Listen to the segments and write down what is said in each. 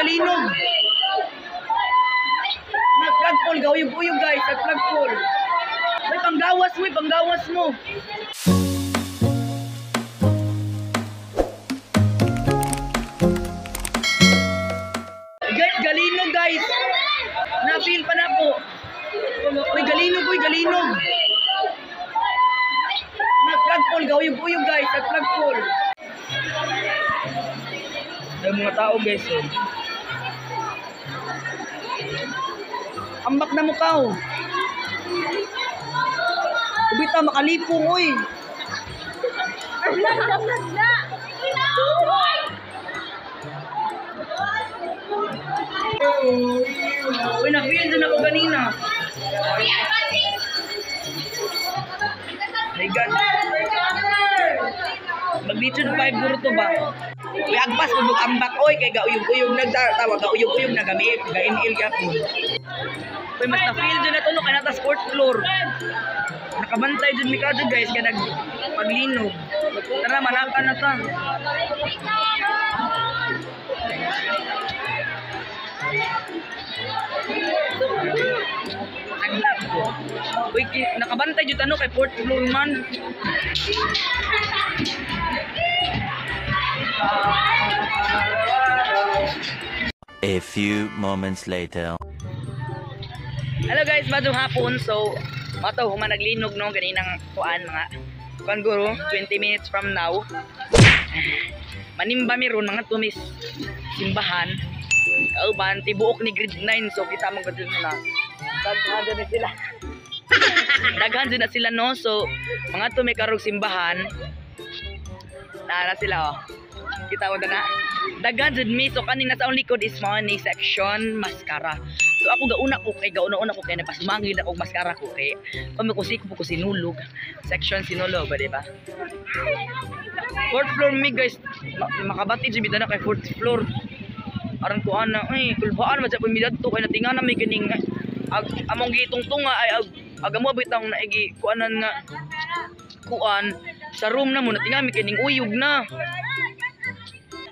Galinog. Nag-flagpole, gauyog-uyog guys, nag-flagpole. May panggawas mo, panggawas mo. Guys, galinog guys. Na-feel pa na po. Uy, galinog, uy, galinog. Nag-flagpole, gauyog-uyog guys, nag-flagpole. Yung mga tao guys, oh. Ambak na mukha, oh. Ubita, makalipong, uy. Uy, na-feel din ako ganina. My God. Magnitude 5 guro to ba? Uy, agpas mo ambak oy kay gauyog-uyog nagtawa gauyog-uyog na gamit ga-inil gyapon. Uy, mas na-feel dyan na to no kay nata fourth floor. Nakabantay jud mi kadto guys kay nag paglinog. Tara manakan na ta. Naglag ko. Uy, nakabantay jud ano kay fourth floor man. A few moments later. Hello guys, madung hapon. So, mato human naglinog no ganinang kuan mga kuan guro 20 minutes from now. Manimba mi ron mga tumis simbahan. Kauban tibuok ni grade 9, so kita mo gud na. Daghan na sila. Daghan na sila no. So, mga tumi karog simbahan. Nara sila oh. Kita mo na. Daghan jud mi, so kaning nasa akong likod is mao ni section mascara. So ako gauna ko kay gauna-una ko kay napasumangid ako mascara ko kay kami ko siko ko sinulog. Section sinulog ba, di ba? Fourth floor mi guys, makabati jud mi na kay fourth floor. Aron ko ana, ay kulbaan man sa pamilya to kay natinga na may kining ag among gitungtunga ay ag amo bitang naigi kuanan nga kuan sa room na mo natinga mi kining uyog na.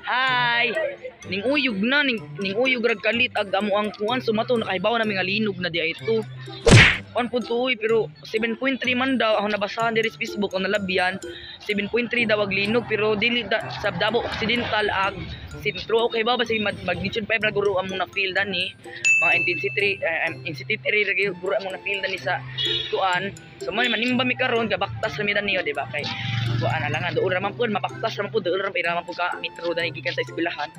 Hi. Ning uyog na ning uyog rag kalit ag amo ang kuan sumato nakahibaw na mi nga linog na di ay ito. 1.2 pero 7.3 man daw ako nabasahan diri sa Facebook ang nalabyan 7.3 daw ag linog pero dili da, sa Davao Occidental ag sentro okay ba basta magnitude 5 ra guro among na feel dani mga intensity 3 intensity 3 ra guro among na feel dani sa kuan. So mo manimba mi karon gabaktas ra mi dani di ba kay kuan alangan doon ra man pud mabaktas ra man pud doon ra man pud ka metro dani gikan sa eskwelahan.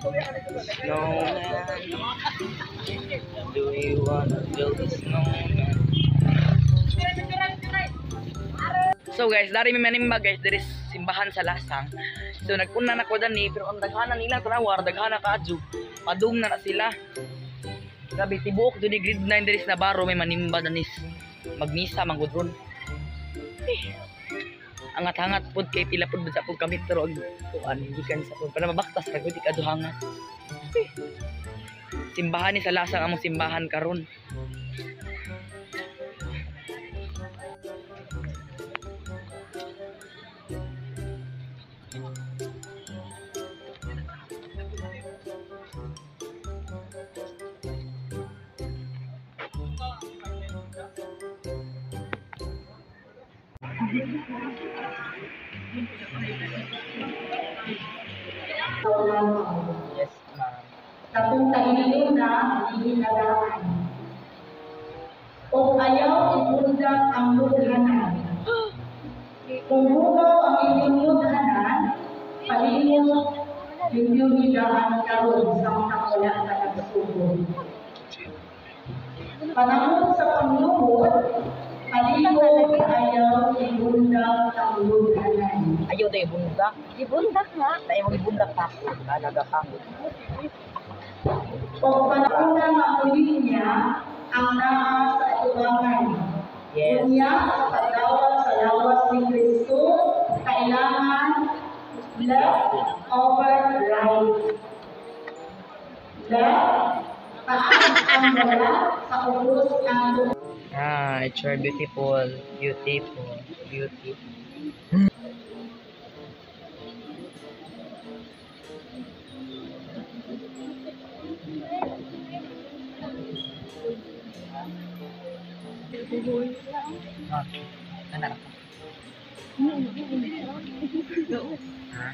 Snowman, do you wanna build a snowman? So guys, dari mi manimba guys, diri simbahan sa Lasang. So nagpuna na ko dani pero ang daghana nila tanawar, daghana kaadyo. Padung na na sila. Grabe tibuok diri grade 9 diri sa Navarro may manimba danis. Magmisa man gud ron. Angat-hangat pud kay pila pud sa pud kami pero ag kuan gikan sa pud para mabaktas ra gud ikado hangat. Simbahan ni sa Lasang among simbahan karon. Yes, ma'am. Katong kahilom na gihinadaan. O ayaw ibundak ang mudhanan. Kung hugaw ang inyong mudhanan, palihog inyong hidaan karon samtang wala ka nagsugod. Panahon sa panglumod, palihog ayaw ibundak ang mudhanan. Ayaw tayo ibundak. Ibundak nga. Tayo mag-ibundak pa ako. Nalaga pa ako. O panahon na mauli niya ang naa sa atubangan. Yes. Unya, sa pagdawat sa lawas ni Kristo, kailangan left over right. Left, taas ang wala, sa ubos ang tuo. Ah, it's your beautiful, beautiful, beautiful. Ah, anak. Ha?